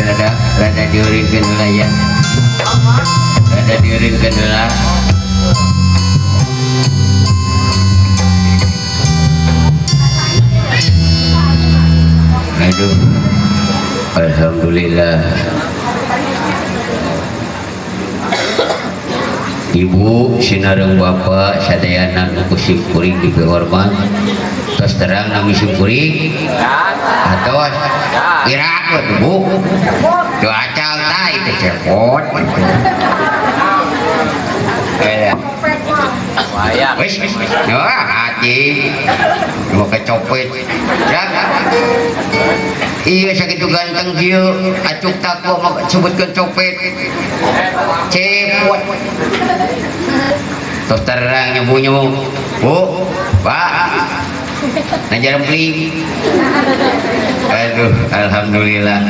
Rada rada dieureunkeun heula ya. Rada dieureunkeun heula. Aduh. Alhamdulillah. Ibu sinareng bapak sadayana nu ku simkuring dipihormat. Tos terang nami simkuring atos kira bu teu acal tah itu cepot. Wis wah hati mau kecopet ya. Iya sakitu ganteng kieu acuk takwa mau sebutkeun copet cepot. Tos terang nyebu-nyebu bu pak ngajar beli. Aduh alhamdulillah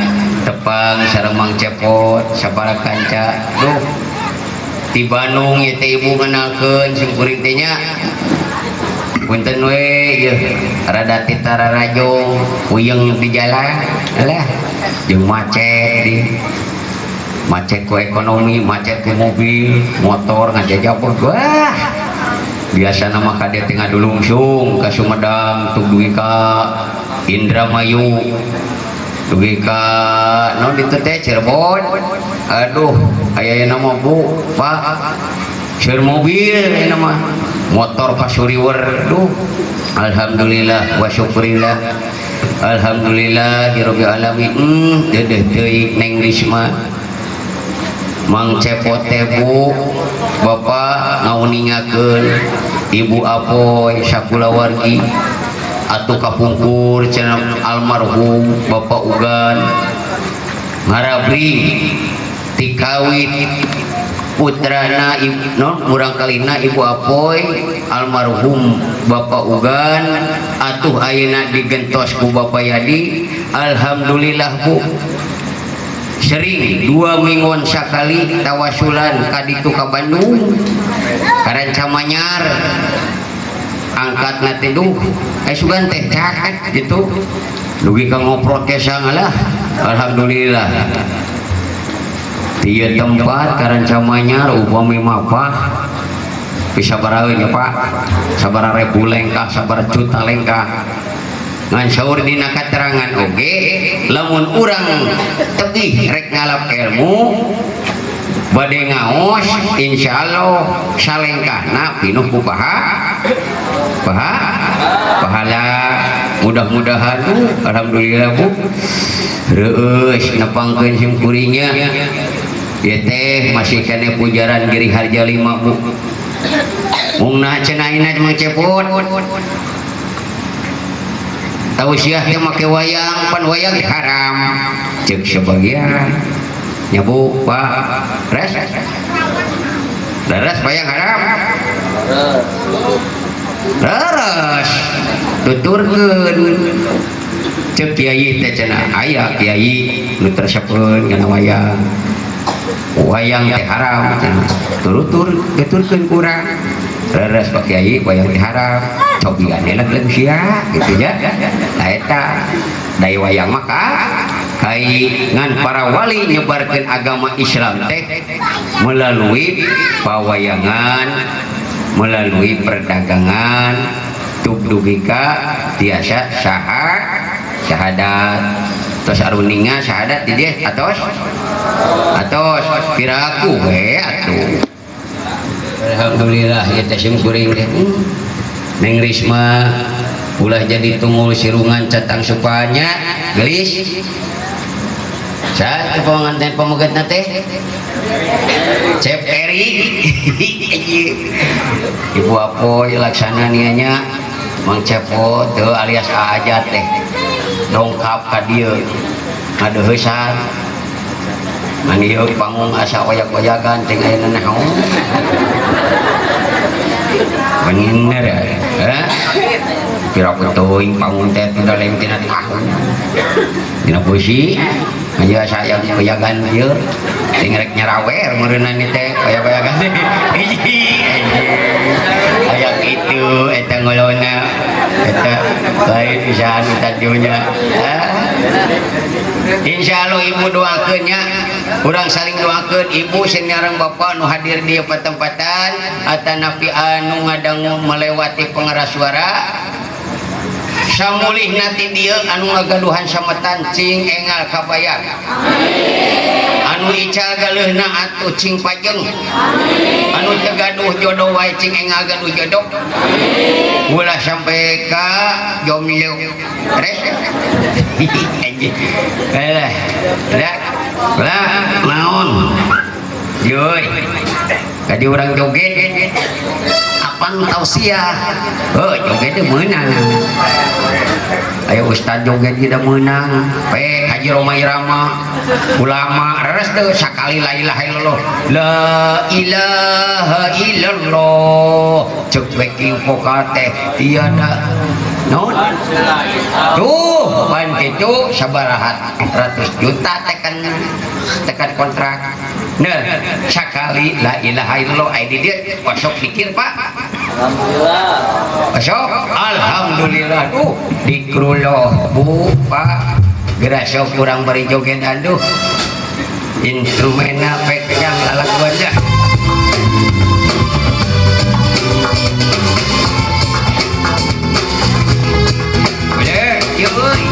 tepang sareng Mang Cepot sabara kanca. Duh di Bandung ieu teh ibu ngenalkeun simkuring teh nya. Punten we ieu rada titararajong puyeng di jalan alah jeung macet di macet ku ekonomi, macet ku mobil, motor ngajajab wah. Biasa nama ka dieu teh ngadulungsung ka Sumedang tug dugi ka Indramayu dugi ka naon ditu teh Cirebon. Aduh aya nama bu pak seur mobil aya nama motor pasuriwer. Duh alhamdulillah wa syukurillah alhamdulillah rabbil alamin. Dedeh teuing Neng Risma Mang Cepot teh bu bapak ngauningakeun ibu Apoy sakulawargi atuh kapungkur cenah almarhum bapak Ugan ngarabri tikawit putrana non murang kalina ibu Apoy almarhum bapak Ugan atuh ayeuna digentos ku bapak Yadi. Alhamdulillah bu sering 2 mingguan sakali tawasulan ka ditu ka Bandung Karancamanyar angkat na teh duh sugan teh caket gitu dugi ka ngoprot kesang lah. Alhamdulillah tieu tempat Karancamanyar upami mapah bisa baraeun ya Pak sabaraha ribu lengkah sabaraha juta lengkah ngan saur dina katerangan oge lamun urang tebih rek ngalap ilmu bade ngaos insyaallah salengkahna pinuh ku paha pahala. Mudah-mudahan alhamdulillah bu reueus nepangkeun sim kuringnya ieu teh masih keneh pujaran Giri Harja 5 bu mungna cenah ayeuna mah cepot tausiah teh make wayang pan wayang haram ceuk sebagian nya bu pak res leres wayang haram leres tuturkeun ceuk kiai teh cenah aya kiai nu tersepeun kana wayang wayang teh haram cenah turutur tuturkeun kurang leres pak kiai wayang teh haram cobian lag sia gitu ya. Nah eta dai wayang maka kai ngan para wali nyebarkeun agama Islam teh melalui pawayangan melalui perdagangan tug dugi ka tiasa saha syahadat tos aruninga syahadat di dieu atos atos piraku we atuh. Alhamdulillah ieu teh sim kuring teh. Neng Risma ulah jadi tunggul sirungan catang supanya gelis saat pengantin pamegatna teh Cep Eri. Ibu Apoy laksana nianya Mang Cepot teu alias Aajat teh dongkap ka dieu ngadeuheusan ngan ieu panggung asa oyak-oyagan teh aya naon bener ya pira teuing panggung teh teu lain tina tahun dina puisi aja saya oyagan ieu ting rek nyarawer meureunna ni teh oyak-oyagan hiji aya kitu eta ngolona eta lain pisan tadinya. Insya Allah ibu doakeun nya, urang saling doakeun ibu sareng bapak nu hadir di patempatan atanapi anu ngadangu melewati pengeras suara. Samulih nanti dia anu ngagaduhan sametan cing engal kabayar, anu ical galeuhna atuh cing pajeng, anu teu gaduh jodoh wae cing engal gaduh jodoh, ulah sampai ka jomblo res. Alah, lah lah naon joy tadi urang joget apan tausiah, oh joget teh meunang, ayo ustad joget tidak meunang pe Haji Rhoma Irama ulama reres teu sakali la ilaha illallah, la ilaha illallah cek backing vokal teh tiada naon tuh pan kitu sabaraha ratus juta tekan tekan kontrak. Nah sakali la ilaha illallah aya di dieu osok pikir Pak. Alhamdulillah. Osok alhamdulillah duh dikruloh Bu Pak geura sok urang bari joget aduh instrumena pek yang lalaguan dah. Boleh, yuk euy.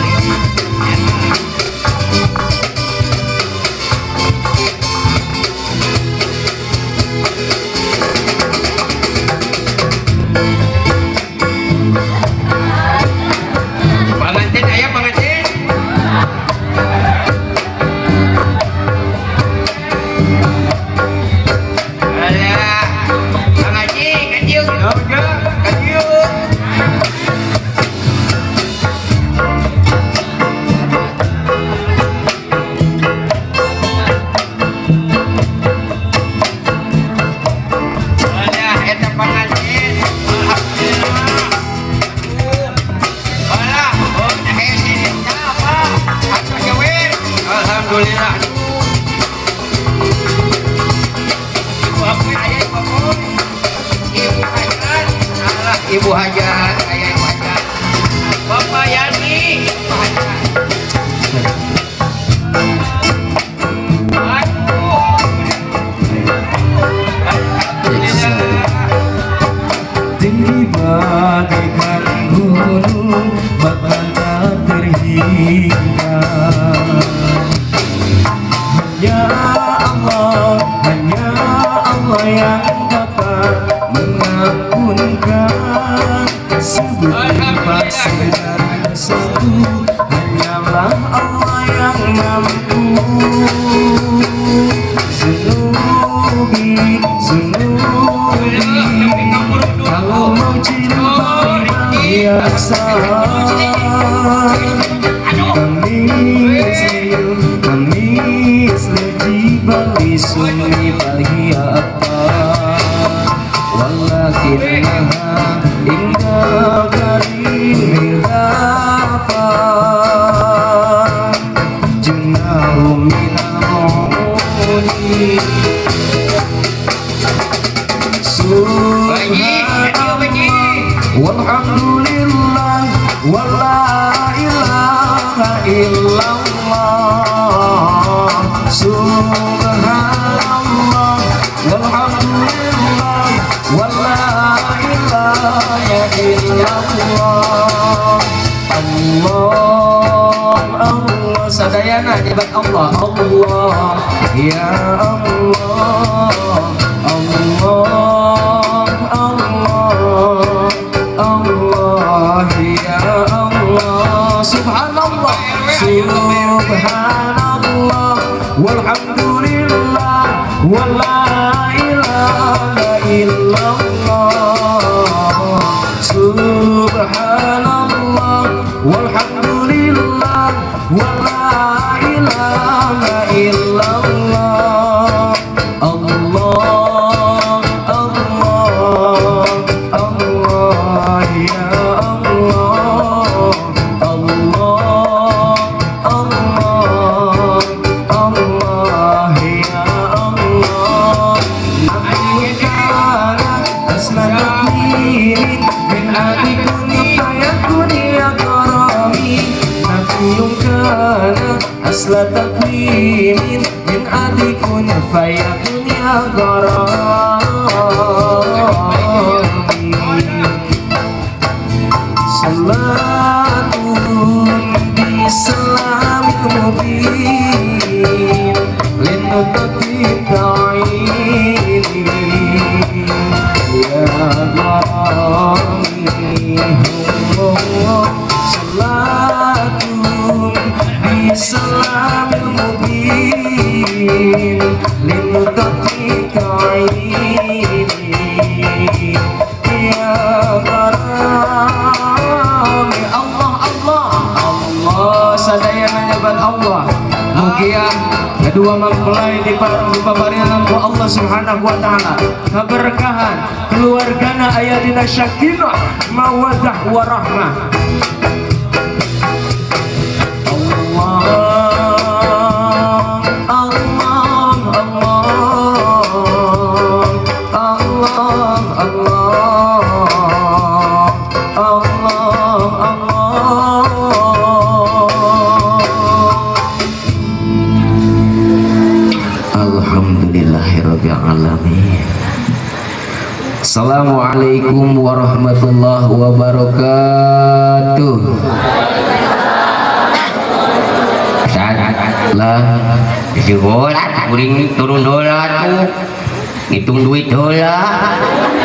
Pangantin aya pangantin. Alah, Kang Haji, ka dieu, ka dieu. Alah, eta pangantin. Alhamdulillah. Alah, oh, nah hese eta apa? Atuh jawer. Alhamdulillah. Ibu aku aya ibu aku. Ibu hajat. Alah, ibu hajat, aya ibu hajat. Bapak Yani, ibu hajat. Aduh. Alhamdulillah. Tinggi bagaikan gunung, bahkan tak terhingga. Hanya Allah yang dapat mengampunkan sebutir pasir dan satu. Hanyalah Allah yang mampu. Zunubi, zunubi, kalau mau cinta biasa. Kami jibali sunni balhiyata, walakinnaha inda karim mirdafa jenahu minal muni. Subhanallah walhamdulillah wala ilaha illallah. Subhanallah walhamdulillah wala ilaha illallah. Allah Allah sadayana nyebat Allah Allah ya Allah Allah Allah Allah ya Allah. Subhanallah subhanallah walhamdulillah wala ilaha illallah. Subhanallah walhamdulillah wala ilaha illallah. Allah Allah Allah ya Allah Allah Allah Allah ya Allah. Kana asnadini min adikun fayakun ya karami. Nabiyun kana أصل تقويم من عهد كن فيكون يا غرامي. صلاة بسلام مبين للنطق التعيين يا غرامي. صلاة بسلام مبين للنطق التعيين يا غرامي. Allah Allah Allah, sadaya nyebat Allah. Mugia kedua mempelai dipaparinan ku Allah Subhanahu wa taala keberkahan, keluargana aya dina sakinah, mawaddah, warahmah. Allah Allah Allah Allah Allah Allah Allah. Alhamdulillahirabbil alamin. Assalamualaikum warahmatullahi wabarakatuh. Saat Lah. Isi heula kuring turun heula tuh. Ngitung duit heula.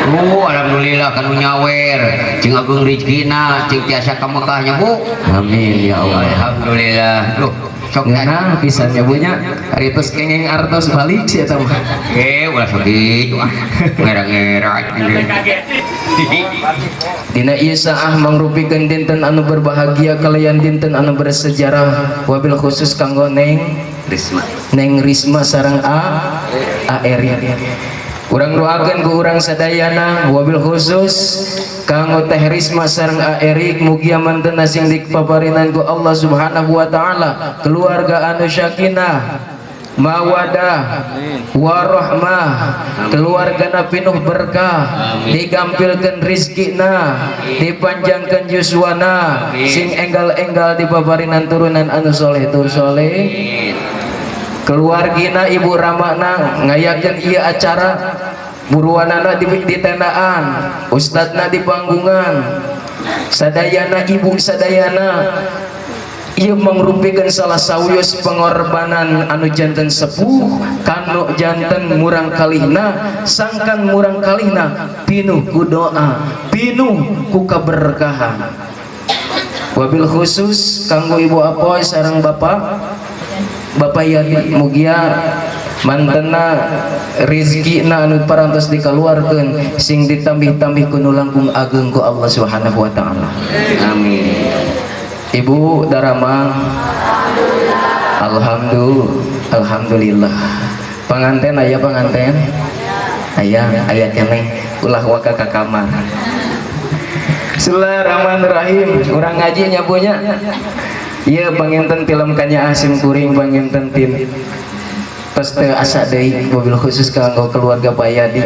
Oh, alhamdulillah kanu nyawer. Cing ageung rezekina, cing tiasa ka Mekah nya, Bu. Amin ya Allah. Alhamdulillah. Duh, sok. Ngeunah pisan nya, Bu, nya. Ari tos kengeng artos balik sih eta mah. Eh, ulah sakitu ah. Ngera-ngera. Dina ieu saah mangrupikeun dinten anu berbahagia kalayan dinten anu bersejarah, wabil khusus kanggo Neng Risma. Neng Risma sareng A A Eri. Urang doakeun ku urang sadayana, wabil khusus kanggo Teh Risma sareng A Erik, mugia mantena sing dipaparinan ku Allah Subhanahu wa taala keluarga anu sakinah, mawadah, warahmah, keluargana pinuh berkah, digampilkeun rizkina, dipanjangkeun yuswana, sing enggal-enggal dipaparinan turunan anu soleh tur soleh. Keluargina, ibu ramana ngayakeun ieu acara, buruanana di tendaan, ustadna di panggungan, sadayana, ibu sadayana. Ieu mangrupikeun salah sawios pengorbanan anu janten sepuh kanu janten murang kalihna, sangkan murang kalihna pinuh ku doa, pinuh ku keberkahan. Wabil khusus kanggo ibu Apoy sareng bapak Bapak Yadi, mugia mantena rizkina anu parantos dikaluarkeun sing ditambih-tambih ku nu langkung ageng ku Allah Subhanahu wa taala. Amin. Ibu daramang? Alhamdulillah. Alhamdulillah. Panganten aya, panganten aya, aya keneh, ulah waka ka kamar. Bismillahirrahmanirrahim. Urang ngaji nya, Bu, nya. Ieu panginten film kanyaah sim kuring, panginten tin tos teu asa deui, mobil khusus kanggo keluarga Pak Yadi.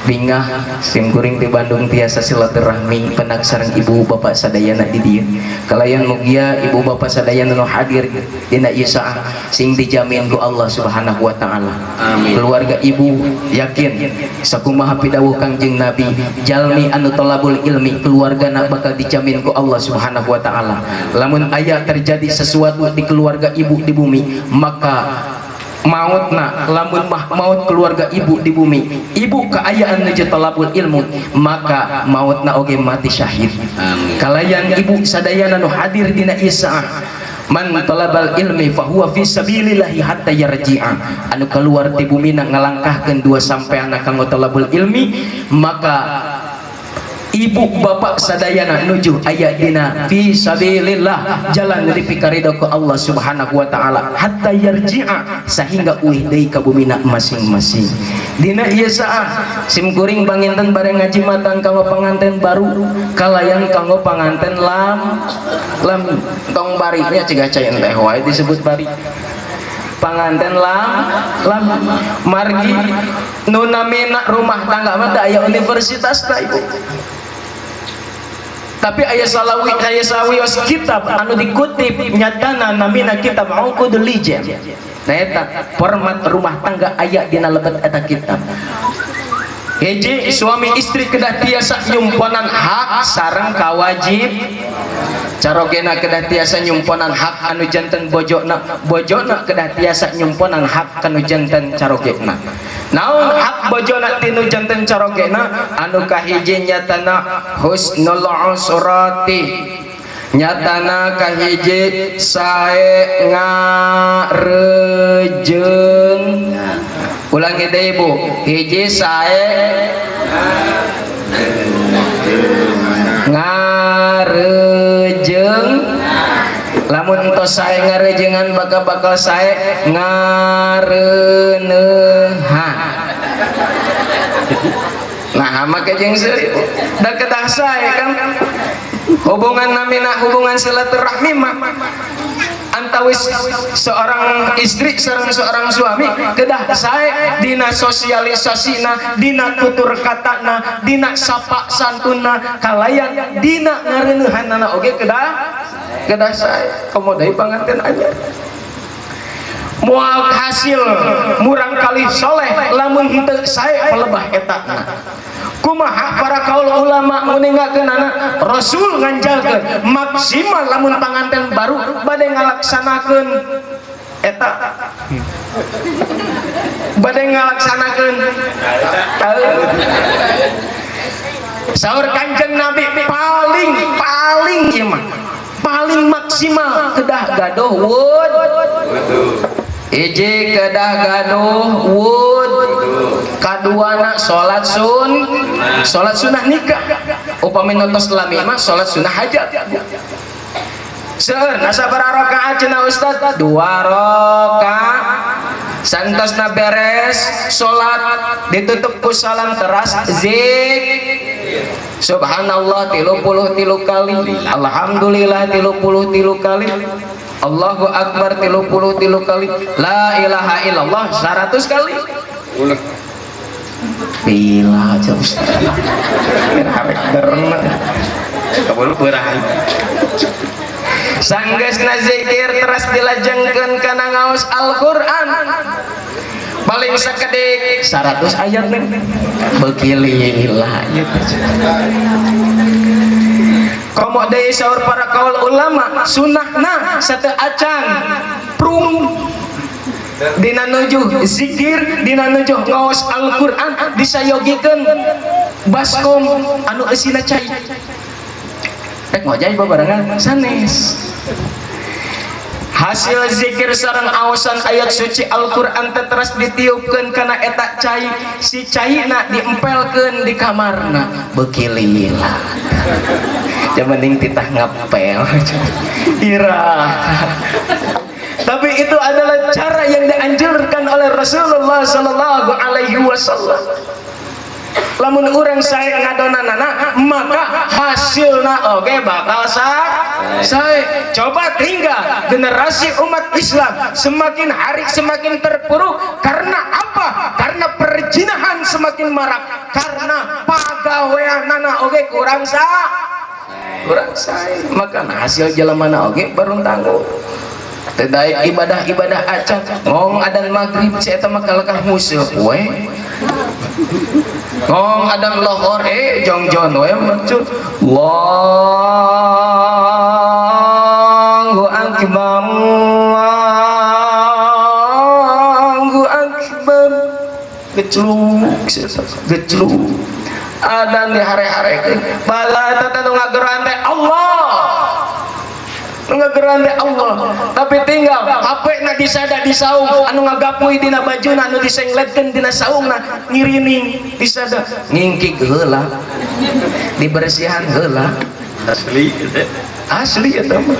Bingah sim kuring di Bandung tiasa silaturahmi pendak sareng ibu bapak sadayana di dieu. Kalayan mugia ibu bapak sadayana nu hadir dina ieu saah sing dijamin ku Allah Subhanahu wa taala. Amin. Keluarga ibu yakin sakumaha pidawuh Kangjeng Nabi, jalmi anu tolabul ilmi keluargana bakal dijamin ku Allah Subhanahu wa taala. Lamun aya terjadi sesuatu di keluarga ibu di bumi, maka mautna, lamun mah maut keluarga ibu di bumi, ibu keayaan nuju tolabul ilmu, maka mautna oge mati syahid. Amin. Kalayan ibu sadayana nu hadir dina ieu saah, man talabal ilmi fahuwa fi sabilillahi hatta yarji'a, anu keluar ti bumina ngalangkahkeun dua sampai anak kanggo talabul ilmi, maka ibu bapak sadayana nuju aya dina fi sabilillah, jalan dipikarido ku Allah Subhanahu wa taala, hatta yarji'a, sehingga uih deui ka bumina masing-masing. Dina ieu saah sim kuring panginten bareng ngaji matan kanggo panganten baru kalayan kanggo panganten lam lam tong barinya cigah cai teh wae disebut bari, panganten lam lam margi nu namina rumah tangga mah teu aya universitas ta, ibu. Tapi aya salawi, aya sawios kitab anu dikutip, nyatana namina kitab Uqudul Lijam. Nah, eta format rumah tangga aya dina lebet eta kitab. Hiji, suami istri kedah tiasa nyumponan hak sareng kawajib. Carogena kedah tiasa nyumponan hak anu janten bojona, bojona kedah tiasa nyumponan hak anu janten carogena. Naon hak bojona tinu janten carogena? Anu kahiji nyatana husnul usrati, nyatana kahiji sae ngarejeung. Ulangi deui, Bu. Hiji, sae ngarejeung. Lamun entos sae ngarejengan, bakal bakal sae ngareuneuhan. Nah, make jeung seuri da kedah sae kan hubungan, namina hubungan silaturahmi mah antawis seorang istri sareng seorang suami kedah sae dina sosialisasina, dina tutur katana, dina sapa santuna, kalayan dina ngareuneuhanana oge kedah kedah sae. Komo deui panganten anyar, moal hasil murang kali soleh lamun henteu sae pelebah etana. Kumaha para kaul ulama nguningakeunana? Rasul nganjalkeun maksimal lamun panganten baru bade ngalaksanakeun eta, bade ngalaksanakeun. Saur Kanjeng Nabi, paling paling ieu mah paling maksimal kedah gaduh wud. Hiji, kedah gaduh wud. Kaduana, salat sunah nikah. Upami tos lami mah salat sunah hajat. Seueur sabaraha rakaat cenah, Ustaz? Dua rakaat. Santosna beres salat, ditutup ku salam, teras zik subhanallah 33 kali, alhamdulillah 33 kali, Allahu akbar 33 kali, la ilaha illallah 100 kali. Bila aja, Ustaz. Harek derna. Kabul berahan. Sanggeusna zikir, teras dilajengkeun kana ngaos Al-Qur'an paling sakedik 100 ayat nih. Beuki lila gitu. Komo deui saur para kaul ulama, sunahna satu acan prung dina nuju zikir, dina nuju ngaos Al-Qur'an, disayogikeun baskom anu eusina cai. Rek ngojay babarengan sanes. Hasil zikir sareng aosan ayat suci Al-Qur'an teh teras ditiupkeun kana eta cai, si caina diempelkeun di kamarna. Beuki lila. Mending titah ngapel ira. Tapi itu adalah cara yang dianjurkan oleh Rasulullah Sallallahu Alaihi Wasallam. Lamun urang sae ngadonanana, maka hasilna oge bakal sae. Coba tinggal generasi umat Islam semakin hari semakin terpuruk karena apa? Karena perzinahan semakin marak, karena pagaweanana oge kurang sae. Maka hasil jalan oge baru tangguh. Teu daek ibadah-ibadah acan. Ngong adan maghrib, si eta mah kalakah musuh we. Ngong adan lohor, jongjon we muncul. Allahu akbar, Allahu akbar. Gecluk gecluk adan dihare-harekeun. Bala eta teh nu ngageroan teh Allah, nu ngageroan teh Allah, tapi tinggal HP na disada di saung, anu ngagapuy dina bajuna, anu disengletkeun dina saungna, ngirining disada, ngingkik heula, dibersihan heula. Asli. Asli eta mah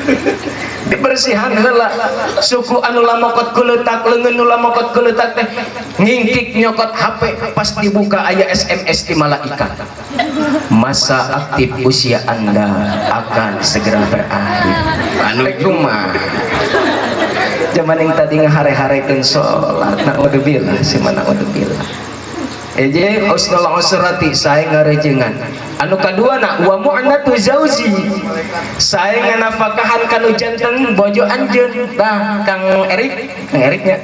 dibersihan heula. Suku anu lamokot kuleutak, leungeun nu lamokot kuleutak teh ngingkik nyokot HP, pas dibuka aya SMS di malaikat, masa aktif usia Anda akan segera berakhir. Anu Rek kumaha zaman yang tadi ngahare-harekeun salat? Naudzubillah, si mana naudzubillah. Eje husnul usrati, sae ngarejengan. Anu kaduana, wa mu'natu zauji, sae nganafakahan kanu janten bojo anjeun. Tah, Kang Erik, Kang Eriknya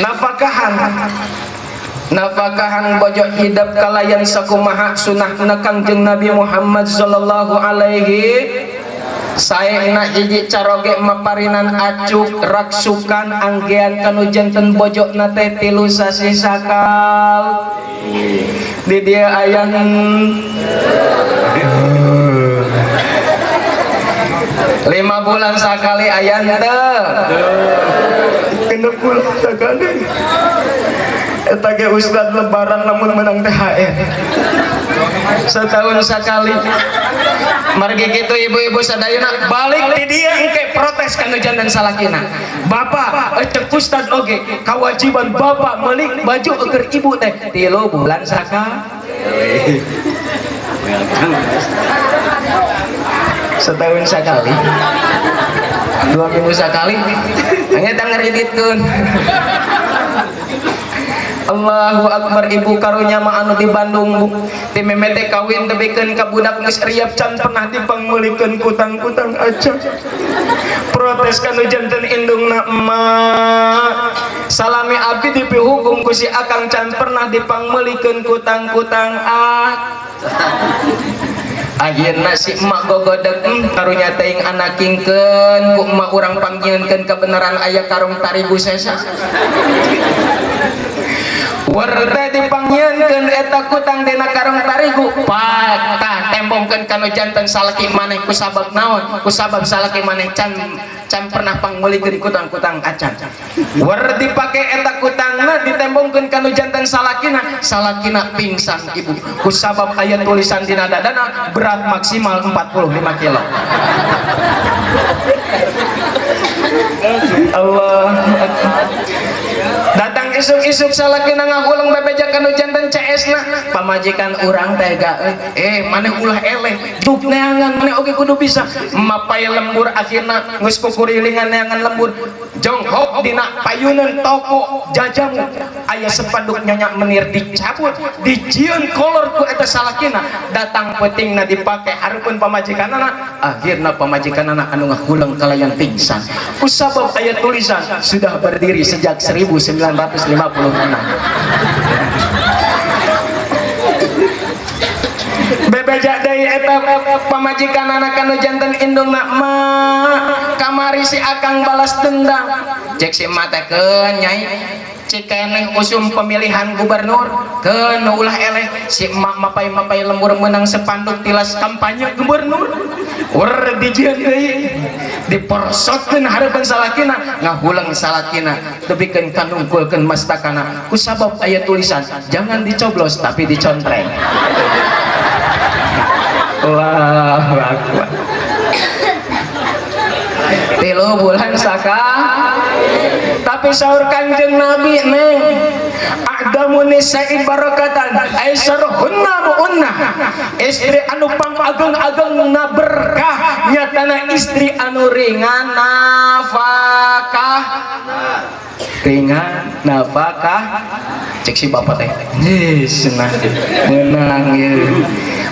nafakahan, nafakahan bojo hidap kalayan sakumaha sunahna Kangjeng Nabi Muhammad sallallahu alaihi. Saena hiji caroge maparinan acuk raksukan anggean kanu janten bojo na teh 3 sasih sakal. Di dia aya 5 bulan sekali, aya teu? 6 bulan sekali. Eta ge ustad lebaran lamun menang THR. Setahun sekali. Margi kitu, ibu-ibu sadayana, balik di dia engke protes kanu janten salakina. Bapak, cek ustad oge kewajiban bapak meuli baju keur ibu teh 3 bulan sakali, setahun sekali, 2 minggu sekali, hanya dengerin. Allahu Akbar. Ibu, karunya mah anu di Bandung, Bu, ti memete kawin tebikeun ka budak geus riap can pernah dipangmeulikeun kutang-kutang aja. Protes kanu janten indungna, "Emak, salami abdi dipihukum ku si akang can pernah dipangmeulikeun kutang-kutang." Ah, akhirna si emak gogodeg, karunya teuing anak kingkeun ku emak urang panggieunkeun kebenaran. Aya karung tarigu sesa. Warta dipanggieunkeun eta kutang dina karung tarigu. Patah tembongkeun kanu janten salaki maneh. Ku sabab naon? Ku sabab salaki maneh can can pernah pangmeulikeun kutang-kutang acan. War dipake eta kutangna, ditembongkeun kanu janten salakina. Salakina pingsan, ibu, ku sabab aya tulisan dina dadana berat maksimal 45 kilo. Allah. Datang isuk-isuk salakina ngahuleng bebeja kanu janten CS na, "Pamajikan urang tega eh, maneh ulah eleh, juk neangan, maneh oge kudu bisa mapai lembur." Akhirna geus kukurilingan neangan lembur, jonghok dina payunan toko jajamu, aya sepanduk Nyonya Menir, dicabut, dijieun kolor ku eta salakina. Datang peutingna dipake hareupeun pamajikanana. Akhirna pamajikanana anu ngahuleng kalayan pingsan ku sabab aya tulisan sudah berdiri sejak 1956. Bebeja deui eta pamajikan anak kanu janten indungna, "Ma, kamari si akang balas dendam." Cek si emak teh, "Keun nyai, cikeneh usum pemilihan gubernur, keun ulah eleh." Si emak mapai-mapai lembur, menang sepanduk tilas kampanye gubernur. Wer dijieun deui, diporsotkeun hareupeun salakina. Ngahuleng salakina tepikeun kanungkulkeun mastakana ku sabab aya tulisan jangan dicoblos tapi dicontreng. Allahu Akbar. 3 bulan saka. Tapi saur Kanjeng Nabi, neng, a'damu nisa'i barakatan aisaruhunna mu'unnah. Istri anu pang ageng-ageng na berkah nyatana istri anu ringan nafakah, ringan nafakah. Cek si bapak teh, "Yes, nah menang ye."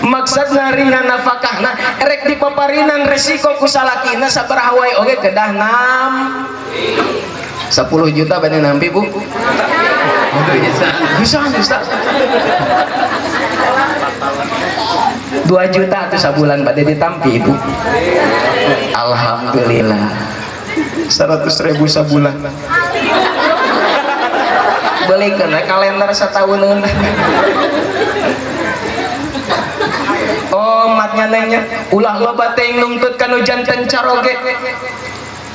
Maksudna ringan nafakahna, erek dipaparinan resiko ku salakina sabaraha wae oge kedah nam 10 juta bade nampi, Bu. Bisa, bisa. 2 juta tuh sabulan bade ditampi, Ibu. Alhamdulillah. 100 ribu sabulan. Belikan kalender setahunan. Oh, matnya nengnya, ulah loba teh nungtut kanu janten caroge.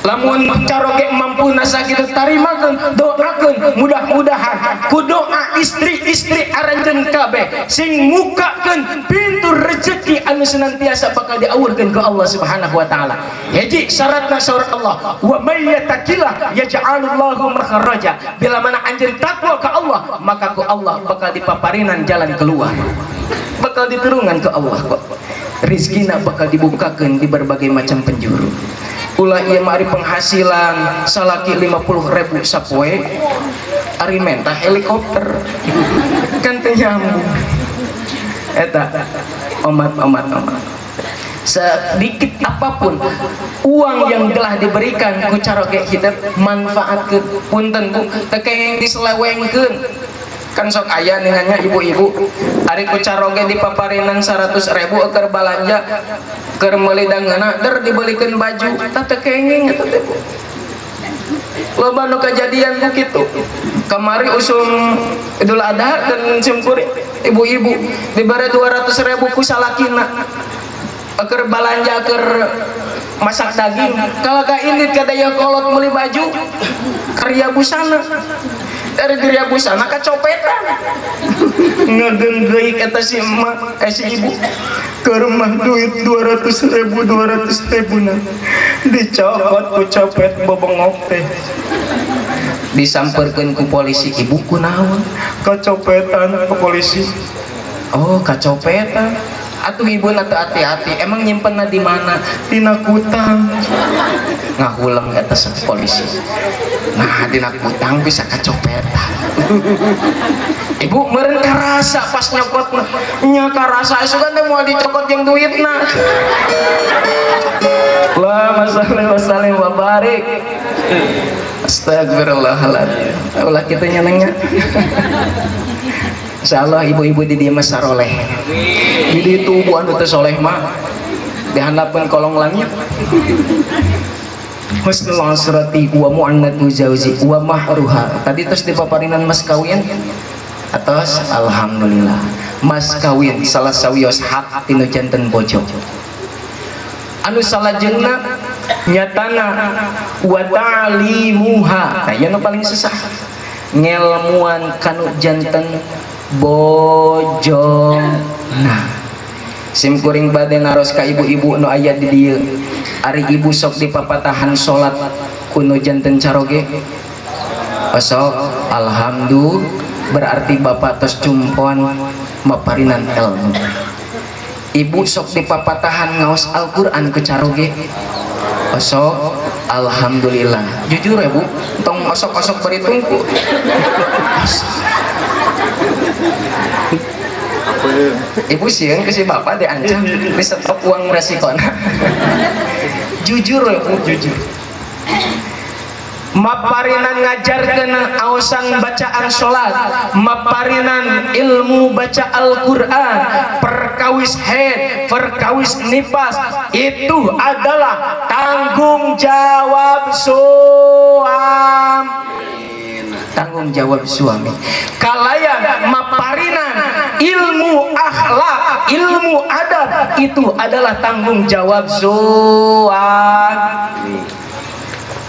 Lamun caroge mampu nasa kitu, tarimakeun, doakeun, mudah-mudahan ku doa istri-istri aranjeun kabeh sing mukakeun pintu rezeki anu senantiasa bakal diawurkeun ku Allah Subhanahu wa taala. Hiji syaratna, saur Allah, wa may yattaqillah yaj'alullahu makhraja. Bila mana anjeun takwa ka Allah, maka ku Allah bakal dipaparinan jalan keluar, bakal diturunkan ke Allah kok rizkina bakal dibukakan di berbagai macam penjuru. Ulah ieu mah, ari penghasilan salaki 50 ribu sapoe, ari mentah helikopter, kan teu nyambung eta. Omat omat omat. Sedikit apapun uang yang telah diberikan ku caroge hidup manfaatkeun. Punten Bu, teu kenging diselewengkeun. Kan sok aya ninganya ibu-ibu ari ku caroge dipaparinan 100.000 keur balanja keur meuli dangeuna der dibelikeun baju, tah teu kenging eta teh Bu. Loba nu kajadian bu kitu. Kamari usum Idul Adha dan simkuring ibu-ibu dibere 200.000 ku salakina keur balanja keur masak daging, kalau ka indit ka Dayeuhkolot meuli baju karya busana, dari Griya Busana kacopetan, ngegenggeuy kata si emak si ibu ke rumah duit 200.000 200.000 na dicokot ku copet bobongok teh, disamperkeun ku polisi. Ibu kunaon? Kecopetan ke polisi. Oh, kacopetan. Atuh ibu na teu hati-hati, emang nyimpenna di mana? Dina kutang. Ngahuleng eta polisi, nah dina kutang bisa kacopetan. Ibu meureun karasa pas nyokotna nya, karasa isukan teh moal dicokot jeung duitna. Allahumma shalli wa sallim wa barik. Astagfirullahaladzim. Ulah kitu nyenengnya. Insyaallah ibu-ibu di dieu mah saroleh. Di ditu bu anu teu soleh mah dihandapeun kolong langit. Husnul asrati wa mu'annatu zauji wa mahruha. Tadi terus dipaparinan mas kawin atos, alhamdulillah. Mas kawin salah sawios hak tinu janten bojo. Anu salajengna nyatana wa ta'limuha. Nah, ieu nu paling susah. Ngelmuan kanu janten bojona. Sim kuring bade naros ka ibu-ibu nu aya di dieu. Ari ibu sok dipapatahan salat kuno janten caroge? Osok, alhamdulillah, berarti bapak tos cumpon maparinan ilmu. Ibu sok dipapatahan ngaos Al-Qur'an ku caroge? Osok, alhamdulillah. Jujur ya Bu, tong osok-osok beri tungku. Ibu sieun ke si bapak diancam di stop uang resikona. Jujur ya Bu, jujur. Maparinan ngajarkeun aosan bacaan salat, maparinan ilmu baca Al-Qur'an, perkawis haid, perkawis nifas, itu adalah tanggung jawab suami. Tanggung jawab suami. Kalayan maparinan ilmu akhlak, ilmu adab, itu adalah tanggung jawab suami.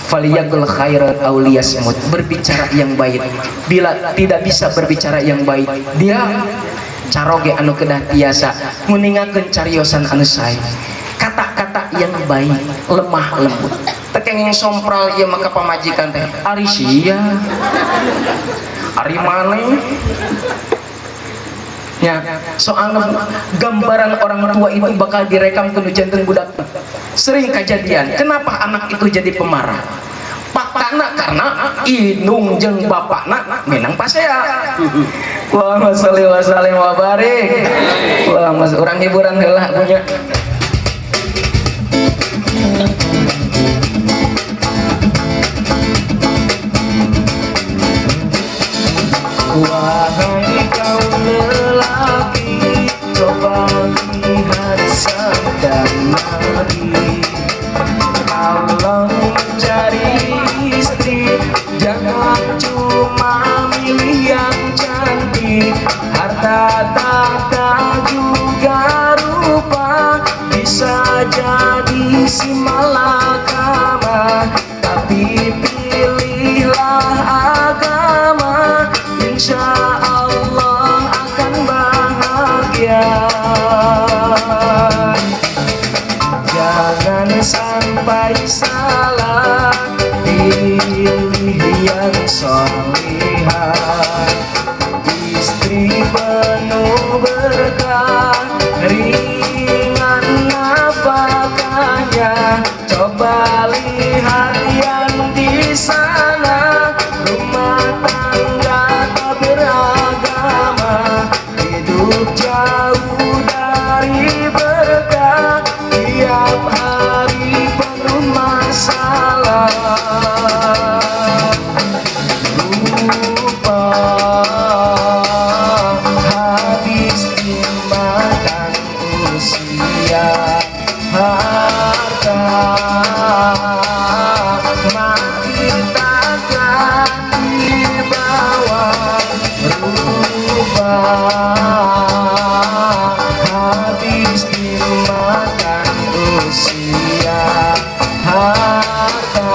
Faliyaqul khairan aw liyasmut, berbicara yang baik. Bila tidak bisa berbicara yang baik, dia caroge anu kedah tiasa nguningakeun cariosan anu sae, kata-kata yang baik, lemah lembut. Teu kenging sompral ieu maka pamajikan teh ari sia ari maneh ya. Soalnya gambaran orang tua itu bakal direkam ke janten budak. Sering kejadian, kenapa anak itu jadi pemarah? Faktana karena indung jeung bapakna menang pasea. Allahumma sholli wa sallim wa barik. Allahumma, urang hiburan heula punya. Wahai kaum lelaki, coba lihat sabda Nabi. Kalau mencari istri, jangan cuma milih yang cantik. Harta tahta juga rupa, bisa jadi si malakama. Tapi pilihlah agama, insya Allah akan bahagia. Jangan sampai salah pilih yang solihah. Istri penuh berkah, ringan nafkahnya. Coba lihat yang di sana, rumah tangga tak beragama, hidup jauh dari Harta mati takkan dibawa, rupa habis dimakan usia. Harta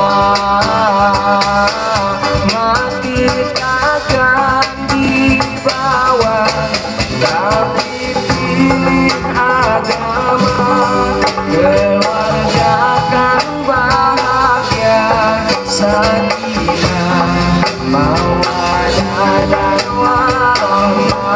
mati takkan dibawa, tapi pilih agama, keluarga kan bahagia, sakinah mawadah dan warahmah.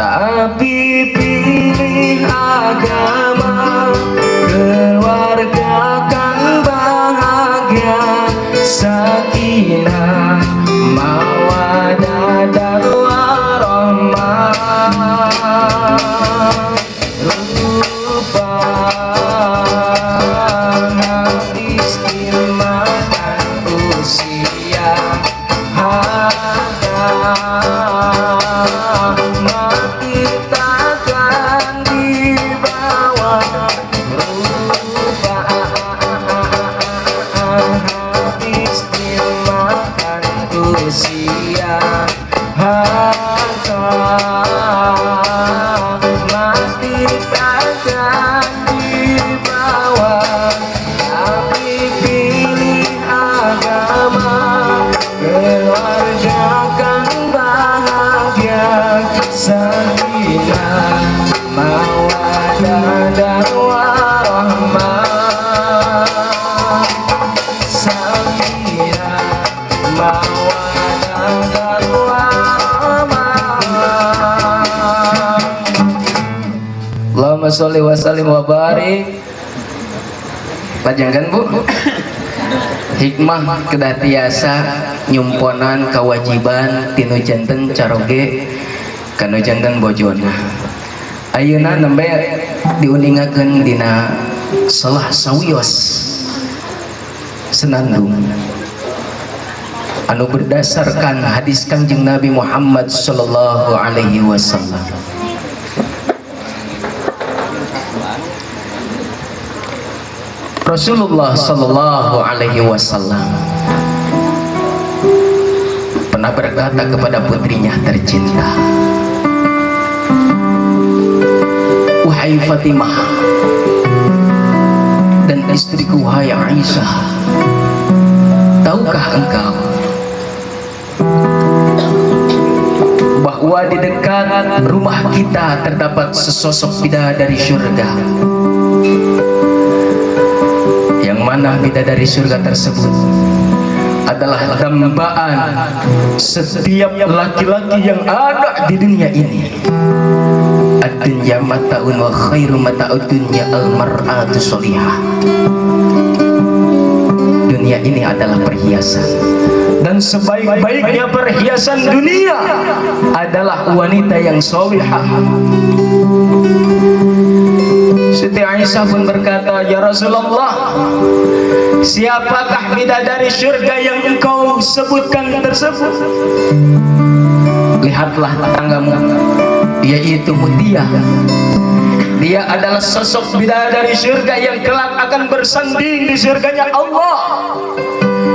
Tapi pilih agama, keluarga kan bahagia, sakinah mawadah dan warahmah. Rupa habis dimakan usia. Harta mati takkan dibawa, rupa habis dimakan usia. Harta mati takkan dibawa, tapi pilih agama, keluarga kan bahagia, sakinah mawadah dan warahmah. Sakinah mawadah dan warahmah. Allahumma sholli wa sallim wa barik. Lajengkeun Bu, hikmah kedah tiasa nyumponan kewajiban tinu janten caroge kanu janten bojona. Ayeuna nembe diuningakeun dina salah sawios senandung anu berdasarkan hadis Kangjeng Nabi Muhammad sallallahu alaihi wasallam. Rasulullah sallallahu alaihi wasallam pernah berkata kepada putrinya tercinta, "Wahai Fatimah dan istriku wahai Aisyah, tahukah engkau bahwa di dekat rumah kita terdapat sesosok bidadari surga, yang mana bidadari surga tersebut adalah dambaan setiap laki-laki yang ada di dunia ini. Ad-dunya mata'un wa khairu mata'ud dunya al-mar'atu sholihah." Dunia ini adalah perhiasan, dan sebaik-baiknya perhiasan dunia adalah wanita yang sholihah. Siti Aisyah pun berkata, "Ya Rasulullah, siapakah bidadari surga yang engkau sebutkan tersebut?" "Lihatlah tetanggamu, yaitu Mutia. Dia adalah sosok bidadari surga yang kelak akan bersanding di surganya Allah,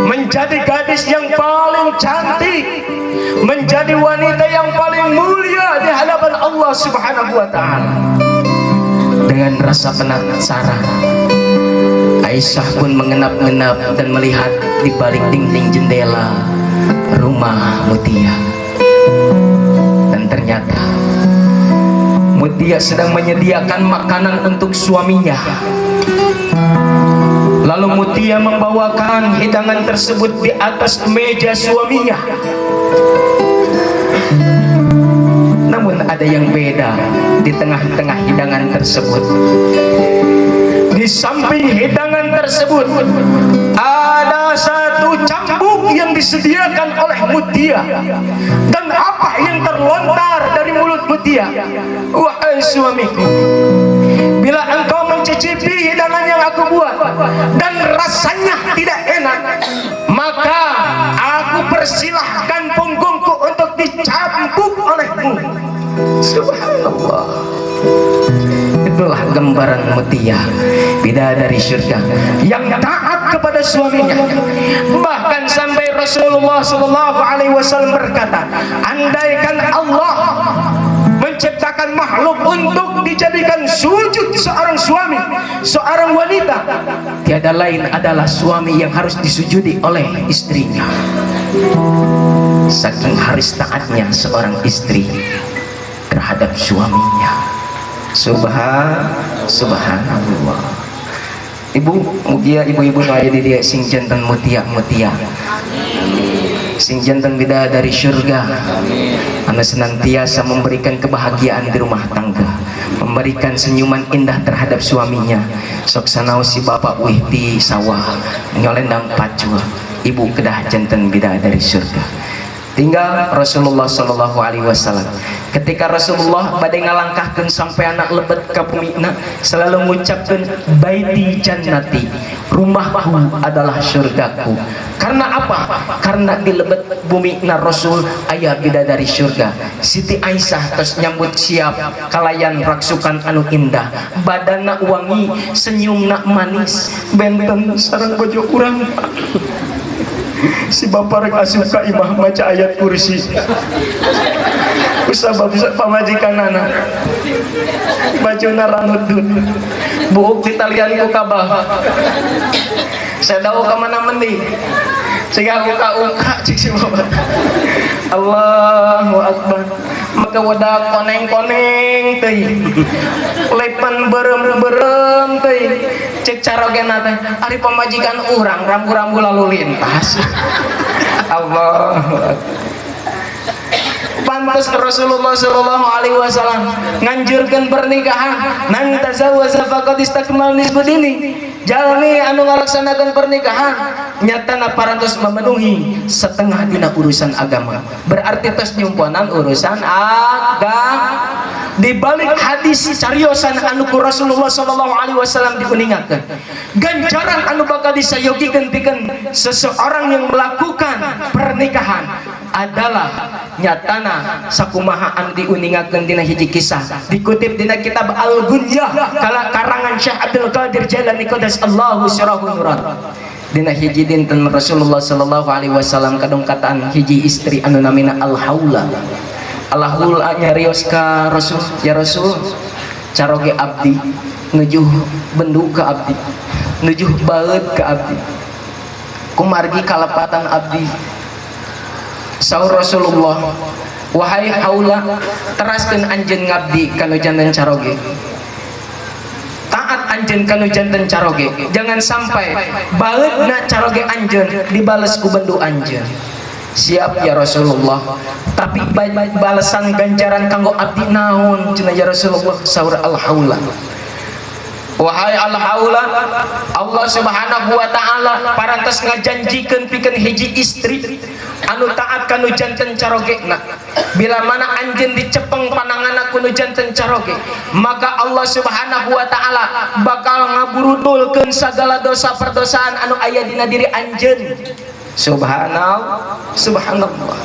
menjadi gadis yang paling cantik, menjadi wanita yang paling mulia di hadapan Allah Subhanahu wa Ta'ala." Dengan rasa penasaran, Aisyah pun mengenap-ngenap dan melihat di balik dinding jendela rumah Mutia. Dan ternyata Mutia sedang menyediakan makanan untuk suaminya. Lalu Mutia membawakan hidangan tersebut di atas meja suaminya. Namun ada yang beda di tengah-tengah hidangan tersebut. Di samping hidangan tersebut ada satu cambuk yang disediakan oleh Mutia dan apa yang terlontar dari mulut Mutia? "Wahai suamiku, bila engkau mencicipi hidangan yang aku buat dan rasanya tidak enak, maka aku persilahkan punggungku untuk dicambuk olehmu." Subhanallah, itulah gambaran Mutia, bidadari surga yang taat kepada suaminya. Bahkan sampai Rasulullah Shallallahu Alaihi Wasallam berkata, andaikan Allah menciptakan makhluk untuk dijadikan sujud seorang suami, seorang wanita, tiada lain adalah suami yang harus disujudi oleh istrinya. Saking harus taatnya seorang istri terhadap suaminya. Subhanallah. Ibu, mugia ibu-ibu nu aya di dieu sing janten mutia mutia, sing janten bidadari surga anu senantiasa memberikan kebahagiaan di rumah tangga, memberikan senyuman indah terhadap suaminya. Sok sanaos si bapak uih di sawah nyolendang pacul, ibu kedah janten bidadari surga. Tinggal Rasulullah Shallallahu Alaihi Wasallam, ketika Rasulullah bade ngalangkahkeun sampai anak lebet ka bumina, selalu mengucapkan "baiti jannati", rumahku adalah surgaku. Karena apa? Karena di lebet bumi na Rasul aya bidadari surga Siti Aisyah, terus nyambut siap kalayan raksukan anu indah, badanna wangi, senyumna manis. Benten sareng bojo urang. Si bapak rek asup ka imah maca ayat kursi kusabab pamajikanana bajuna ranudut, buuk ditalian ku kabah. Saya tahu kemana mendi sehingga uka-uka cik si bapak. Allahu Akbar. Maka wadah koneng-koneng teuing, lepan berem-berem teuing. Cek carogena teh, ari pamajikan urang rambu-rambu lalu lintas. Allahu Akbar. Pantas Rasulullah Shallallahu Alaihi Wasallam nganjurkan pernikahan, "Man tazawwaja faqad istakmal nisfu dini." Jalmi anu ngalaksanakan pernikahan nyatana parantos memenuhi setengah dina urusan agama, berarti tos nyumponan urusan agama. Di balik hadis cariosan anu ku Rasulullah Shallallahu Alaihi Wasallam diuningakeun ganjaran anu bakal disayogikeun pikeun seseorang yang melakukan pernikahan adalah nyatana sakumaha anu diuningakeun dina hiji kisah dikutip dina kitab Al-Gunyah kala karangan Syekh Abdul Qadir Jailani Allahu sirahun nuran. Dina hiji dinten Rasulullah Sallallahu Alaihi Wasallam kadongkatan hiji istri anu namina Al-Haula. Al-Haula nyarios ka Rasul, "Ya Rasul, caroge abdi nujuh bendu ka abdi, nujuh baeud ka abdi, kumargi kalepatan abdi." Saur Rasulullah, "Wahai Haula, teraskeun anjeun ngabdi kanu janten caroge, taat anjeun kanu janten caroge. Jangan sampai baeudna caroge anjeun dibales ku bendu anjeun." "Siap, ya Rasulullah, tapi balasan ganjaran kanggo abdi naon cenah, ya Rasulullah?" Saur Al Haula, "Wahai Al-Haula, Allah Subhanahu wa Ta'ala parantos ngajanjikeun pikeun hiji istri anu taat kanu janten carogena. Bila mana anjeun dicepeng pananganna kunu janten caroge, maka Allah Subhanahu wa Ta'ala bakal ngaburudulkeun sagala dosa perdosaan anu aya dina diri anjeun." Subhanallah, subhanallah.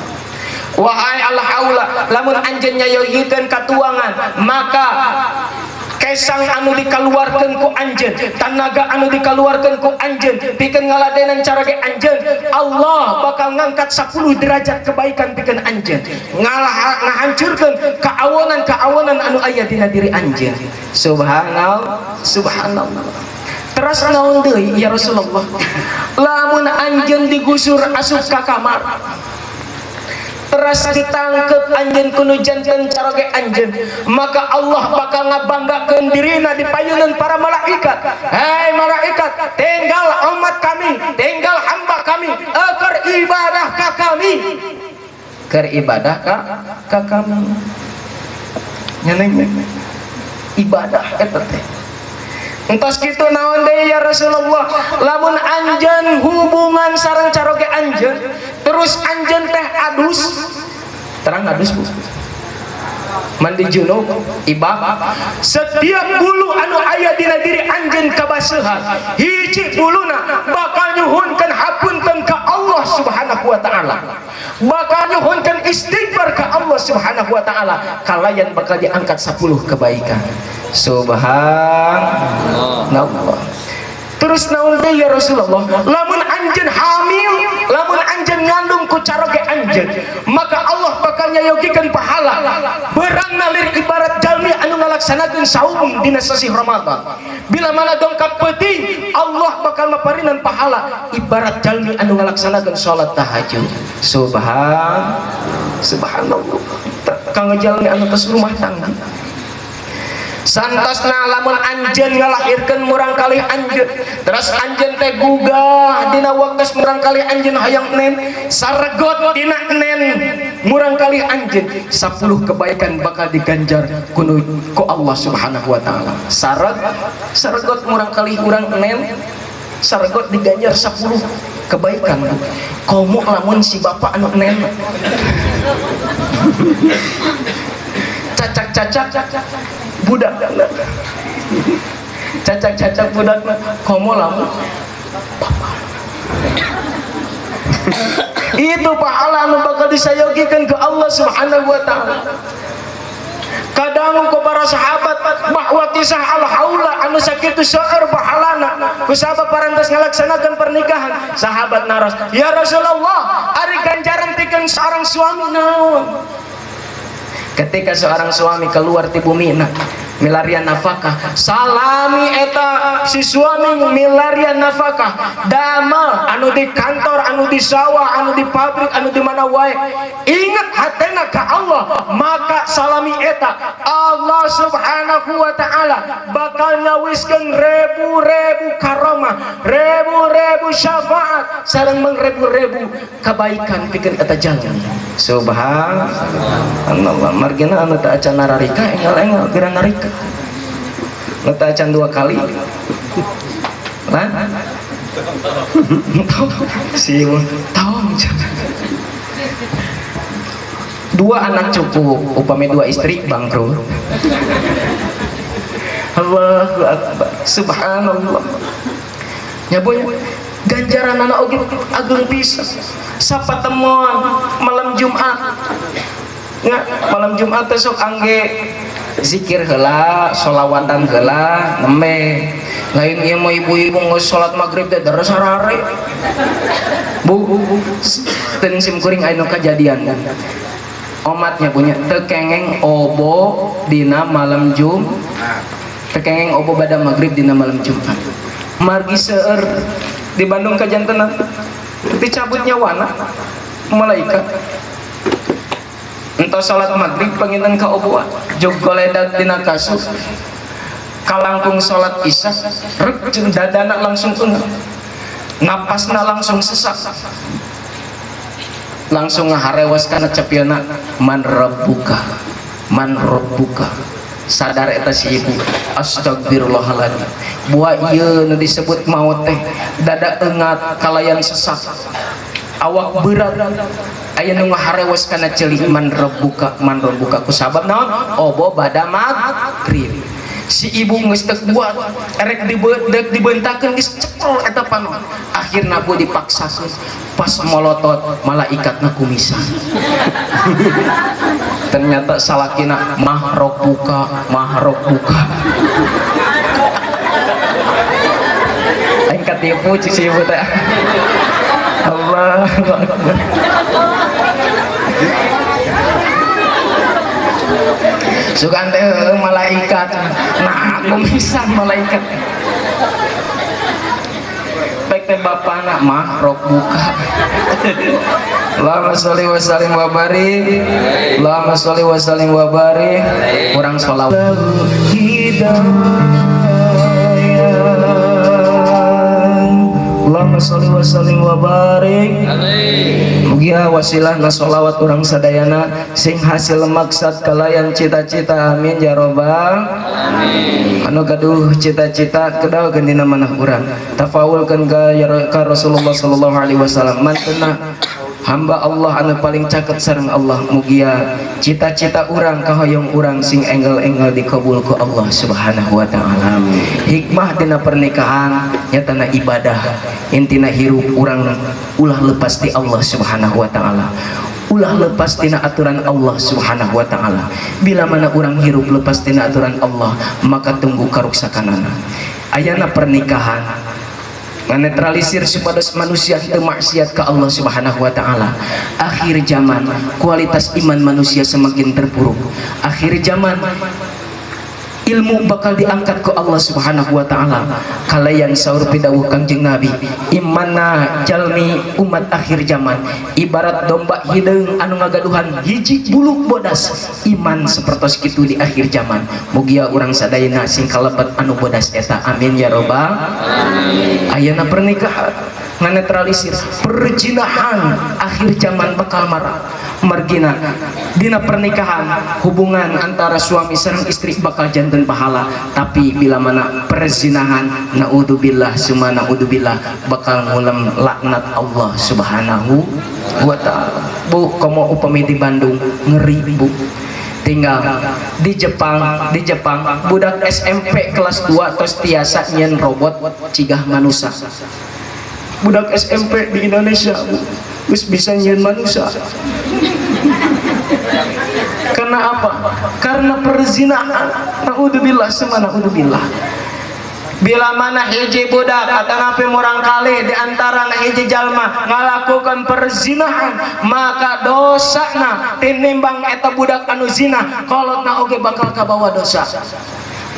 "Wahai Al-Haula, lamun anjeun nyayogikeun katuangan, maka kesang anu dikaluarkeun ku anjeun, tanaga anu dikaluarkeun ku anjeun pikeun ngaladenan caroge anjeun, Allah bakal ngangkat 10 derajat kebaikan pikeun anjeun, ngalah ngahancurkeun kaawonan-kaawonan anu aya dina diri anjeun." Subhanallah, subhanallah. "Teras naon deui, ya Rasulullah?" "Lamun anjeun digusur asup ka kamar, teras ditangkep anjeun kunu janten caroge anjeun, maka Allah bakal ngabanggakeun dirina di payunan para malaikat. Hei malaikat, tinggal umat kami, tinggal hamba kami agar ibadah ka kami, keur ibadah ka kami." Nyaneng ibadah eta teh. Entos kitu naon deui ya Rasulullah, lamun anjeun hubungan sareng caroge anjeun terus anjeun teh adus, terang adus Bu, mandi junub ibak, setiap bulu anu aya dina diri anjeun kabaseuhan hiji buluna bakal nyuhunkeun hapunten ka Allah Subhanahu wa taala, bakal nyuhunkeun istighfar ka Allah Subhanahu wa taala, kalayan bakal diangkat 10 kebaikan. Subhanallah. Terus naon deui ya Rasulullah, lamun anjeun hamil, lamun anjeun ngandung ku caroge anjeun, maka Allah bakal nyayogikeun pahala beurangna lir ibarat jalmi anu ngalaksanakeun saum dina sasih Ramadan. Bila mana dongkap peuting, Allah bakal maparinan pahala ibarat jalmi anu ngalaksanakeun salat tahajud. Subhanallah. Kang jalmi anu tos rumah tangga. Santosna lamun anjeun ngalahirkeun murang kalih anjeun, terus anjeun teh gugah dina waktos murang kalih anjeun hayang nen, saregot dina nen murang kalih anjeun, 10 kebaikan bakal diganjar ku Allah Subhanahu wa taala. Saregot murang kalih urang nen, saregot diganjar 10 kebaikan. Komo lamun si bapak anu nen cacak-cacak budak, cacak-cacak budak, komo lamun papa. Itu pahala anu bakal disayogikeun ke Allah Subhanahu wa taala. Kadang ku para sahabat bahwa kisah al-haula anu sakitu seueur pahalana, ku sahabat parantos ngalaksanakeun pernikahan, sahabat naros, ya Rasulullah, ari ganjaran pikeun seorang suami naon? Ketika seorang suami keluar ti bumina milarian nafkah, salami eta si suami milarian nafkah, damel anu di kantor, anu di sawah, anu di pabrik, anu di mana wae, ingat hatena ka Allah, maka salami eta Allah Subhanahu wa taala bakal nyawiskeun rebu-rebu karomah, rebu-rebu syafaat, sareng mengrebu-rebu kebaikan pikeun eta jalmi. Subhanallah. Margina anu teu acan nararika enggal-enggal geura narika. Nu teu acan 2 kali. Lah? Si tong. 2 anak cukup, upami 2 istri bangkrut. Allahu akbar. Subhanallah. Nyabonya ganjaran anak oge agung pisan. Sapatemuan malam Jumat. Nya, malam Jumat teh sok angge zikir heula, sholawatan heula, nembe. Lain ieu mah ibu-ibu geus salat maghrib teh deres harare. Bu, ten sim kuring aya nu kajadian kan. Omatnya punya teu kengeng obo dina malam Jumat. Teu kengeng obo bada maghrib dina malam Jumat. Margi seueur di Bandung kajantenan dicabut nyawana malaikat. Entos salat maghrib panginten ka oboan, jog goledag dina kasur, kalangkung salat isya, rek jeung dadana langsung eungah, napasna langsung sesak, langsung ngaharewas kana cepilna, man rabbuka, man rabbuka. Sadar eta si ibu, astagfirullahaladzim, buah ieu nu disebut maut teh dada engat kalayan sesak, awak berat, aya nu ngaharewas kana ceuli, man rabbuka, man rabbuka. Ku sabab naon? Obo bada maghrib. Si ibu geus teu kuat, erek dibentakeun geus cekel eta panon. Akhirna bu dipaksakeun, pas molotot malaikatna kumisan. Ternyata salakina mahrobuka, mahrobuka. Aing katipu cik si ibu teh. Allahu Akbar. Sugan teh malaikat. Nah, kumisan malaikat. Baik teh bapana mah buka. Allahumma sholli wa sallim wa barik. Allahumma sholli wa sallim wa barik. Kurang sholawat. Hidayah Allahumma sholli wa sallim wa barik. Mugia wasilahna sholawat urang sadayana sing hasil maksad kalayan cita-cita, amin ya robbal alamin. Anu gaduh cita-cita kedalkeun dina manah urang, tafaulkeun ka Rasulullah sallallahu alaihi wasallam, mantena hamba Allah anu paling caket sareng Allah. Mugia cita-cita urang, kahoyong urang sing enggal-enggal dikabul ku Allah Subhanahu wa taala. Hikmah dina pernikahan nyatana ibadah. Intina hirup urang ulah lepas di Allah Subhanahu wa taala, ulah lepas tina aturan Allah Subhanahu wa taala. Bila mana urang hirup lepas tina aturan Allah, maka tunggu karuksakanana. Ayana pernikahan menetralisir supados manusia teu maksiat ke Allah Subhanahu wa taala. Akhir zaman kualitas iman manusia semakin terpuruk. Akhir zaman ilmu bakal diangkat ke Allah Subhanahu wa taala. Kalayan saur pidawuh Kangjeng Nabi, imanna jalmi umat akhir zaman ibarat domba hideung anu ngagaduhan hiji bulu bodas. Iman sapertos kitu di akhir zaman. Mugia urang sadayana sing kalebet anu bodas eta, amin ya robbal. Ayana pernikahan nganetralisir perzinahan. Akhir zaman bakal marah margina dina pernikahan hubungan antara suami sareng istri bakal janten pahala, tapi bila mana perzinahan, naudzubillah summa naudzubillah, bakal ngulem laknat Allah Subhanahu wa taala. Bu, komo upami di Bandung ngeri, Bu. Tinggal di Jepang, di Jepang budak SMP kelas 2 tos tiasa nyieun robot cigah manusia. Budak SMP di Indonesia, Bu, geus bisa nyieun manusia. Karena apa? Karena perzinahan. Naudzubillah summa naudzubillah. Bila mana hiji budak atanapi murangkalih di antara hiji jalma ngalakukan perzinahan, maka dosana tinimbang eta budak anu zina, kolotna oge bakal kabawa dosa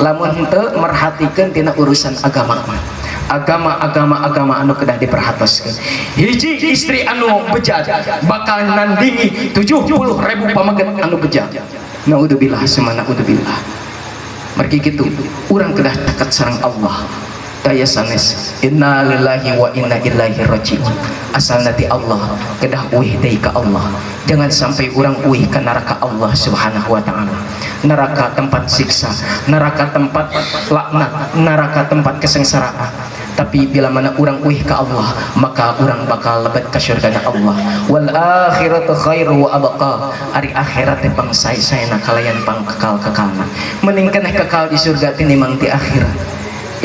lamun henteu merhatikeun tina urusan agama mah. Agama, agama, agama anu kedah diperhatoskeun. Hiji istri anu bejat bakal nandingi 70 ribu pameget anu bejat. Naudzubillah summa naudzubillah. Margi kitu urang kedah caket sareng Allah, daya sanes. Innalillahi wa inna ilaihi rajiun. Asalna ti Allah, kedah uih deui ka Allah. Jangan sampai urang uih ka neraka Allah Subhanahu wa taala. Neraka tempat siksa, neraka tempat laknat, neraka tempat kesengsaraan. Tapi bila mana urang uih ka Allah, maka urang bakal lebet ka surgana Allah. Wal akhiratu khairu wa abqa. Ari akhirat teh pangsae-saena kalayan pangkekal-kekalna. Mending keneh kekal di surga tinimbang di akhirat.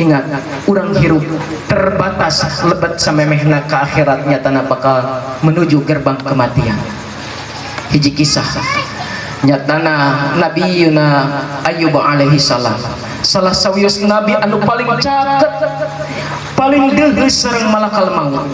Ingat, urang hirup terbatas, lebet samemehna ke akhirat nyatana bakal menuju gerbang kematian. Hiji kisah nyatana Nabi Yuna Ayub alaihi salam, salah sawios nabi anu paling caket, paling deuheus sareng malakal maut,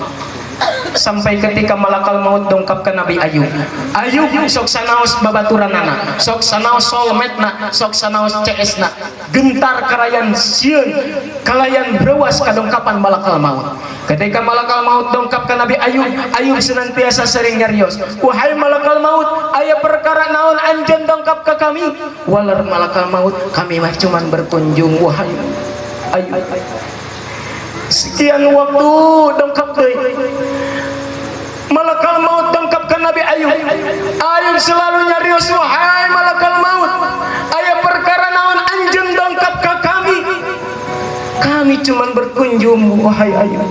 sampai ketika malakal maut dongkap ke Nabi Ayub, Ayub sok sanaos babaturanana, sok sanaos soulmate-na, sok sanaos CS-na, gentar karayan sieun kalayan rewas kadongkapan malakal maut. Ketika malakal maut dongkap ke Nabi Ayub, Ayub senantiasa sering nyarios, "Wahai malakal maut, aya perkara naon anjeun dongkap ke kami?" Walar malakal maut, "Kami mah cuman berkunjung, wahai Ayub." Sekian waktu dongkap deui malakal maut dongkap ke Nabi Ayub, Ayub selalu nyarios, "Wahai malakal maut, aya perkara naon anjeun dongkap ke kami?" "Kami cuman berkunjung, wahai Ayub.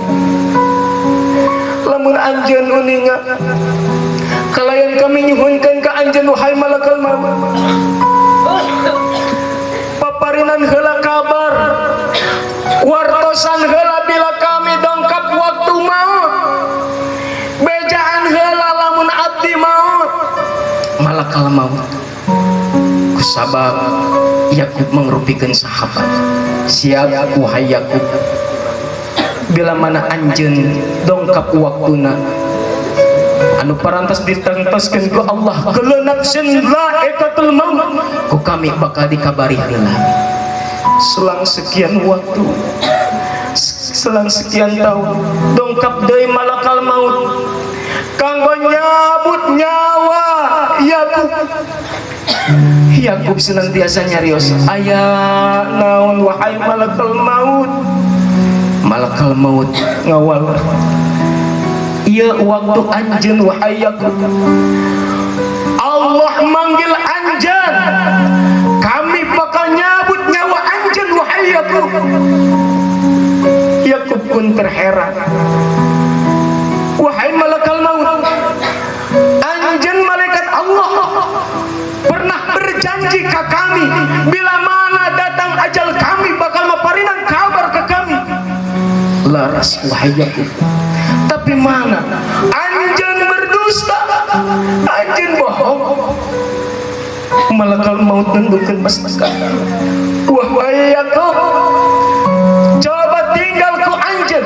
Lamun anjeun uninga kalayan kami nyuhunkeun ka anjeun, wahai malakal maut, paparinan heula kabar, wartosan heula bila kami dongkap waktu maut, bejaan heula lamun abdi maut." Malakal maut, kusabab Yakub mangrupikeun sahabat, "Siap, wahai Yakub, bila mana anjeun dongkap waktuna anu parantos ditentoskeun ku Allah, kullu nafsin dha'iqatul maut, ku kami bakal dikabari heula." Selang sekian waktu, selang sekian tahun, dongkap deui malakal maut kanggo nyabut nyawa Yakub. Yakub senantiasa nyarios, "Aya naon, wahai malakal maut?" Malakal maut ngawal ieu waktu anjeun wahai Yakub. Allah manggil anjeun, kami bakal nyabut nyawa anjeun wahai Yakub. Yakub pun terheran, wahai malakal maut, anjeun malaikat Allah pernah berjanji ke kami bila mana datang ajal kami bakal maparinan kabar ke kami. Laras wahai Yakub, tapi mana anjeun berdusta, anjeun bohong. Malakal maut nundukkeun mastaka, wahai Yakub, coba tinggal ku anjeun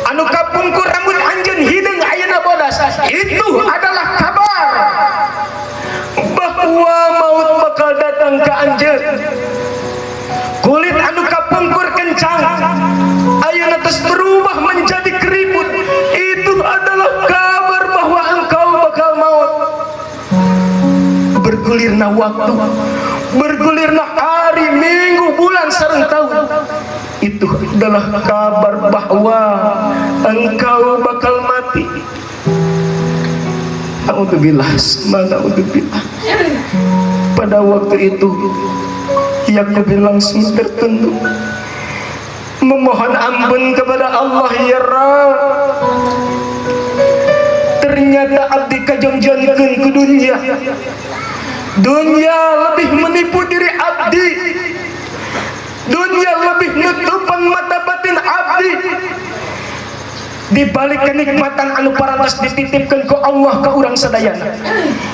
anu kapungkur rambut anjeun hideung ayeuna bodas, itu adalah kabar bahwa maut bakal datang ke anjeun. Kulit anu kapungkur kencang ayeuna terus berubah menjadi keriput, itu adalah kabar bahwa engkau bakal maut. Bergulirna waktu, bergulirna hari, minggu, bulan, sareng tahun, itu adalah kabar bahwa engkau bakal mati. Naudzubillah, naudzubillah. Pada waktu itu Yakub langsung tertunduk memohon ampun kepada Allah, ya Rabb, ternyata abdi kajongjonkeun ku dunia. Dunia lebih menipu diri abdi, dunia lebih nutupan mata batin abdi. Di balik kenikmatan anu parantos dititipkan ku Allah ke urang sadayana,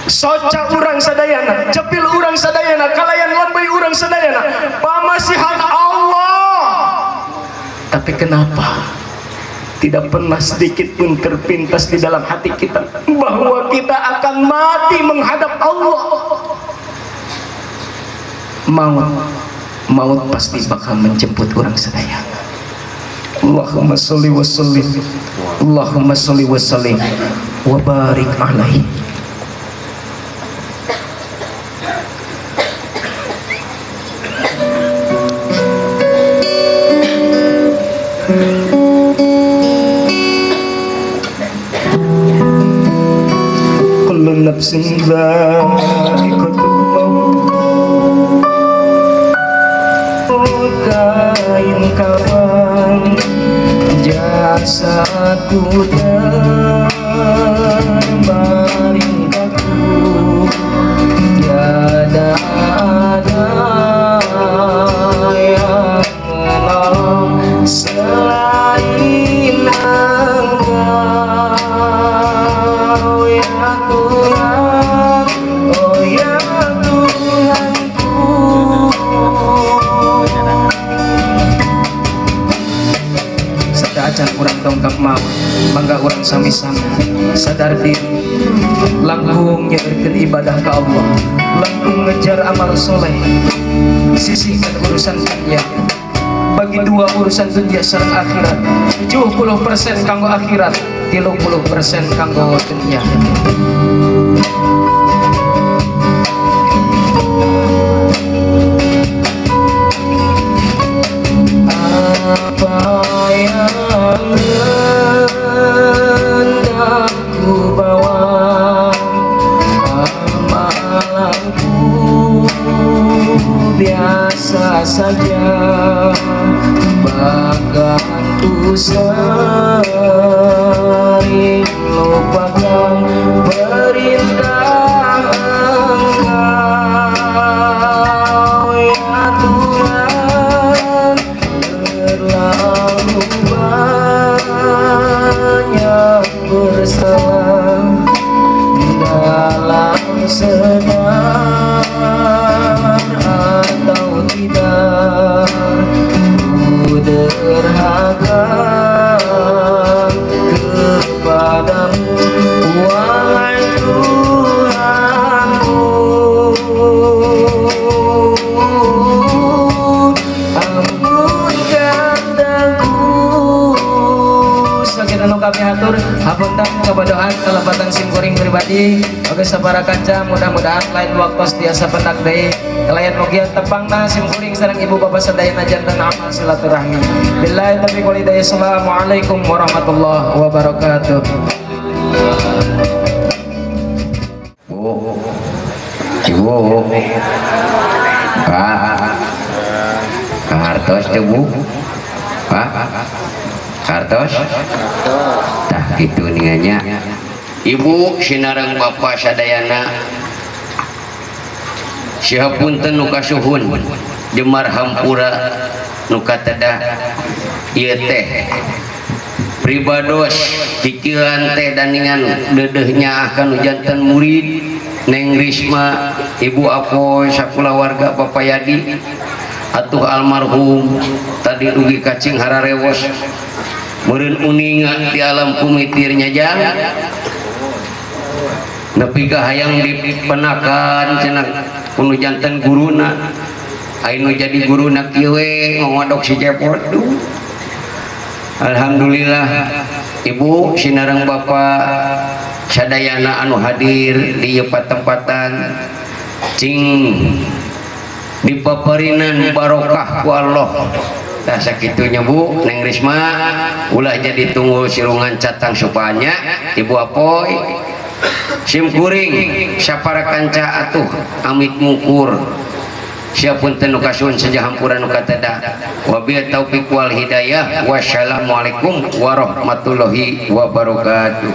soca urang sadayana, cepil urang sadayana, kalayan lembey urang sadayana, pamasihan Allah. Tapi kenapa tidak pernah sedikit pun terpintas di dalam hati kita bahwa kita akan mati menghadap Allah? Maut, maut pasti bakal menjemput urang sadayana. Allahumma sholli wa sallim, Allahumma sholli wa sallim wa barik alaihi. Kullu nafsin dha'iqatul maut. Kain kafan jasadku terbaring kaku, tiada ada yang menolong selain Engkau, ya Tuhan, oh ya Tuhanku. Acan urang dongkap maut, mangga urang sami-sami sadar diri, langkung nyeurkeun ibadah ka Allah, langkung ngejar amal soleh, sisihkan urusan dunia. Bagi dua urusan dunia sareng akhirat, 70% kanggo akhirat, 30% kanggo dunia. Apa yang hendak ku bawa, amalanku biasa saja, bahkan ku sering lupakan perintah Engkau, ya Tuhan. Terlalu banyak bersalah dalam sedar atau tidak, ku derhaka kepadamu. Kapihatur hapunten kabodohan kalepatan simkuring pribadi oge sabara kanca, mudah-mudahan lain waktu tiasa pendak deui. Kalayan mugia tepangna simkuring sareng ibu bapak sadayana janten amal silaturahmi. Billahi taufiq wal hidayah. Assalamualaikum warahmatullahi wabarakatuh. Bu, Ibu, Pak, kartos teu, Bu? Pak, kartos? Tah kitu ninganya. Ibu sinareng bapak sadayana, sihapunten nu kasuhun, jemar hampura nu katedah. Ieu teh pribados pikiran teh daningan deudeuhnya akan janten murid Neng Risma, Ibu Apoy sakulawarga, Bapak Yadi atuh almarhum tadi dugi kacing hararewos meureun uninga di alam kumitirnya jang nepi ka hayang dipenakan cenah kudu janten guruna. Anu jadi guruna kieu we ngongodok si cepot. Duh. Alhamdulillah, Ibu sinareng Bapak sadayana anu hadir di ieu patempatan cing dipaparinan barokah ku Allah. Tah sakitunya, Bu Neng Risma, ulah jadi tunggul sirungan catang supanya. Ibu Apoy, sim kuring sapara kanca atuh amit mungkur. Siapun nu kasuhun, seja hampura nu katedah. Wabillahi taufik wal hidayah. Wassalamualaikum warahmatullahi wabarakatuh.